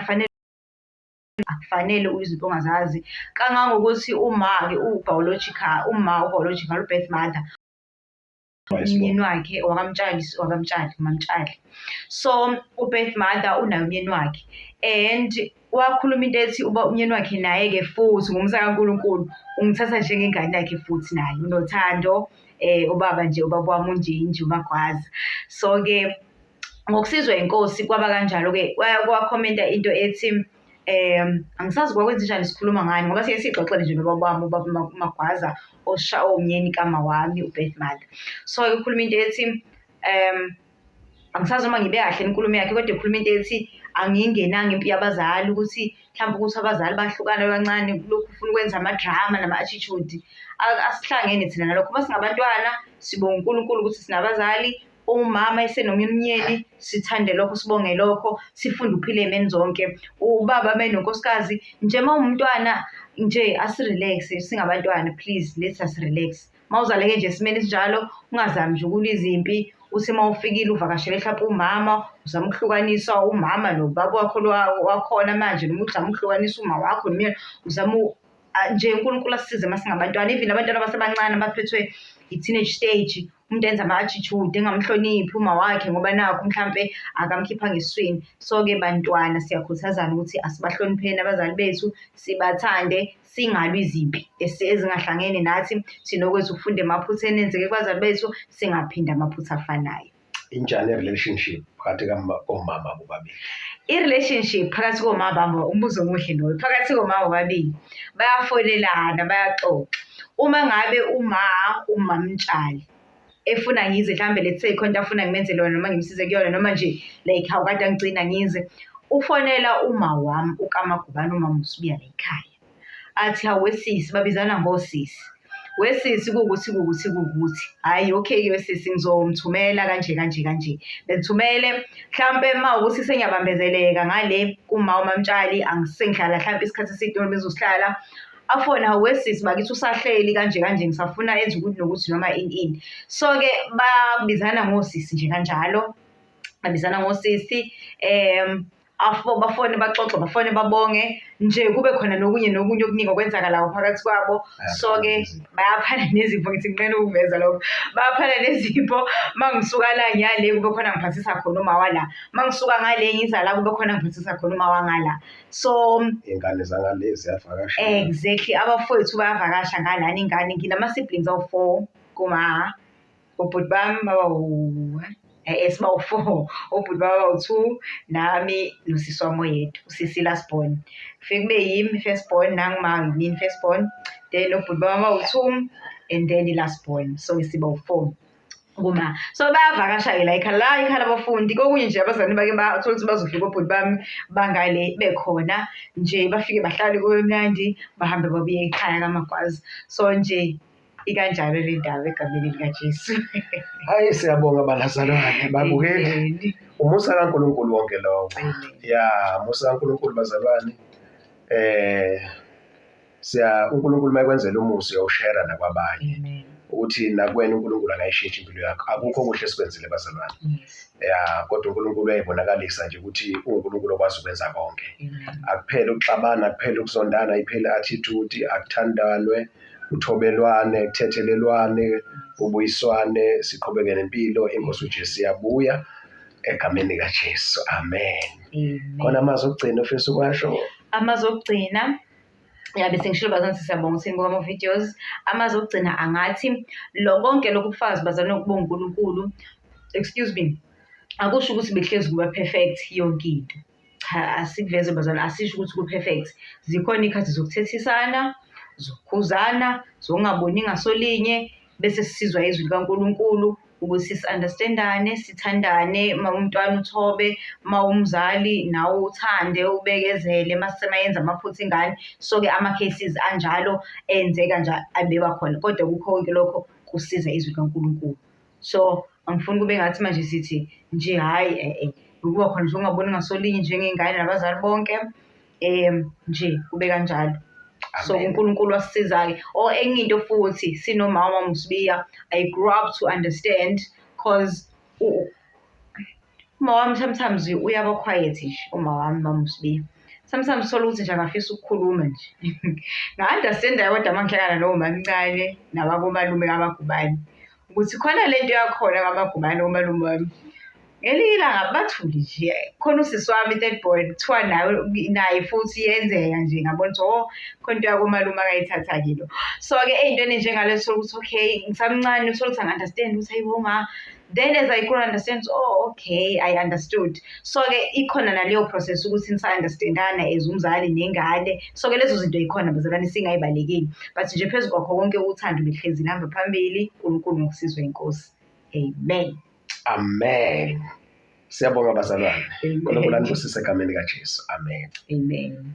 akufanele izinto ongazazi, kangangokuthi uma-ke u-biological, uma u-biological u-birth mother, umyeni wakhe wakaMtshali, wakaMtshali, uMaMtshali. So u-birth mother unaye umyeni wakhe, and wakhuluma into ethi uba umyeni wakhe naye-ke futhi ngomsa kaNkulunkulu ungithatha njengengane yakhe futhi naye unothando, ubaba nje ubaba wami unjinji uMagwaza. So-ke Ngokusizwa inkosi kwaba kanjalo-ke, kwakhomenta into ethi angisazi kwakwenzenjani sikhuluma ngani ngoba siye siyixoxele nje nobaba wami, ubaba uMagwaza owumyeni kama wami, u-birth mother. So-ke ukhuluma into ethi angisazi noma ngibe kahle inkulumo yakhe, kodwa ekhuluma into ethi angingenanga impi yabazali, ukuthi mhlawumbe ukuthi abazali bahlukana kancane, lokhu ufuna ukwenza ama-drama nama-attitude. Asihlangene thina nalokho. Uma singabantwana sibonga uNkulunkulu ukuthi sinabazali, umama esenomunye umnyeni, sithande lokho, sibonge lokho, sifunde ukuphila ey'meni zonke. Ubaba uma enonkosikazi, nje uma uwumntwana nje asi-relax-e singabantwana, please let us relax. Uma uzaleke nje esimeni esinjalo, ungazami nje ukulwa izimpi, uthi uma ufikile uvakashele hlampe umama, uzama ukuhlukanisa umama nobaba wakho wakhona manje, noma uzama ukuhlukanisa uma wakho nomyeni, uzama nje uNkulunkulu asisize uma singabantwana. Even abantwana abasebancane abaphethwe i-teenage stage, umuntu enza ama-attitude, engamhloniphi uma wakhe ngoba nakhu mhlampe akamkhipha ngesiswini. So-ke bantwana siyakhuthazana ukuthi asibahlonipheni abazali bethu, sibathande, singalwi izimpi ezingahlangene nathi. Thina okwethu ukufunda emaphutheni enzeke kubazali bethu, singaphindi amaphutha afanayo. Injani i-relationship phakathi komama bobabili? I-relationship phakathi komama, umbuzo omuhle loyo, phakathi komama bobabili bayafonelana, bayaxoxa. Uma ngabe uma uMamtshali efuna ngize mhlambe let's say khona into afuna ngimenzele yona noma ngimsize kuyona noma nje like hawu kade angigcina ngize, ufonela uma wami uKaMagubane, umama uSibiya la ekhaya. Athi hawu wesisi, babizana ngosisi. Wesisi kuwukuthi kuwukuthi kuwukuthi. Hhayi okay wesisi ngizomthumela kanje kanje kanje. Bengithumele mhlampe uma ukuthi sengiyabambezeleka ngale kuma uMamtshali, angisengihlala mhlampe isikhathi eside noma bezosihlala. Afone hawu wesisi bakithi usahleli kanje kanje ngisafuna enze ukuthi nokuthi noma ini ini. So-ke babizana ngosisi nje kanjalo. Babizana ngosisi bafone baxoxe, bafone babonge nje, kube khona nokunye nokunye okuningi okwenzakalayo phakathi kwabo. So-ke bayaphana nezipho, ngithi nginqena ukuveza lokho. Bayaphana nezipho, uma ngisuka la ngiyale kube khona ngiphathisa khona uma wala. Uma ngisuka ngale ngiza la kube khona ngiphathisa khona uma wangala. So Iy'ngane zangale ziyavakasha. Exactly, abafowethu bayavakasha ngalana ingane. Nginama-siblings awu-4 kuma obhuti bami babawu sibawu-4, obhuti bami babawu-2, nami nosisi wami oyedwa, usisi last born. Kufike kube yimi first born, nangima yimina first born, then obhuti bami bawu-2 and then i-last born, so sibawu-4 kuma. So bayavakasha-ke la ekhaya, la ekhaya labafundi. Kokunye nje abazali bake bathola ukuthi bazofika obhuti bami bangale bekhona nje, bafike bahlale kube mnandi, bahambe babuye ekhaya kaMagwaza. So nje ikanjalo le ndaba egameni likaJesu. Hayi siyabonga balazalwane babukeli. Umusa kaNkulunkulu wonke lowo. Ya, umusa kaNkulunkulu bazalwane. Siya uNkulunkulu mayekwenzela umusa uyawushare nakwabanye. Ukuthi nakuwena uNkulunkulu angayishintsha impilo yakho. Akukho okuhle esikwenzile bazalwane. Ya, kodwa uNkulunkulu uyayibonakalisa nje ukuthi uNkulunkulu okwazi ukwenza konke. Akuphele ukuxabana, akuphele ukuzondana, iphele attitude, akuthandanwe, kuthobelwane, kuthethelelwane, kubuyiswane, siqhubeke nempilo. Inkosi uJesu iyabuya egameni likaJesu. Amen. Khona amazwi okugcina ofisa ukwasho? Amazwi okugcina, ya bese ngishilo bazalwane, siyabonga ukuthi nibuka ama-videos. Amazwi okugcina angathi lo konke lokhu ubufakazi bazalwane ukuba uNkulunkulu, excuse me, akusho ukuthi bekuhlezi kuba perfect yonke into. Cha, asikuveze bazalwane, asisho ukuthi ku-perfect. Zikhona iy'khathi zokuthethisana, zokukhuzana, zokungaboni ngasolinye, bese sisizwa izwi likaNkulunkulu ukuthi si-understand-ane, sithandane. Uma umntwana uthobe, uma umzali nawe uthande, ubekezele mase mayenza amaphutha ingane. So-ke ama-cases anjalo enzeka nje abeba khona, kodwa kukho konke lokho kusiza izwi likaNkulunkulu. So angifuni kube ngathi manje sithi nje hhayi ukuba khona nje ungaboni ngasolinye njengey'ngane nabazali bonke, nje kube kanjalo. So uNkulunkulu wasisiza-ke. Or enye into futhi sinomama uMsibiya, I grew up to understand cause uma wami sometimes uyaba quiet nje, uma wami umama uSibiya. Sometimes uthola ukuthi nje akafisi ukukhuluma nje. Nga-understand-a kodwa uma ngihlangana nomamncane nabakomalume kaMagubane ukuthi khona le nto yakhona kaMagubane komalume wami. Ngelinye ilanga bathule nje, khona usisi wami i-third born kuthiwa naye naye futhi iyenzeka nje, ngabona ukuthi oh khona into yakomalume akayithatha-ke lo. So-ke ey'ntweni ey'njengalezo uthole ukuthi okay ngisamncane uthole ukuthi angi-understand ukuthi hayibo ma, Then as I could understand, oh okay, I understood. So-ke ikhona naleyo process ukuthi nisa-understandana as umzali nengane. So-ke lezo zinto yikhona bazalwane, singayibalekeli, but nje phezu kwakho konke uthando behlezi lihamba phambili. uNkulunkulu ngokusizwa inkosi. Amen. Amen. Siyabonga bazalwane. uNkulunkulu anibusise egameni likaJesu. Amen. Amen.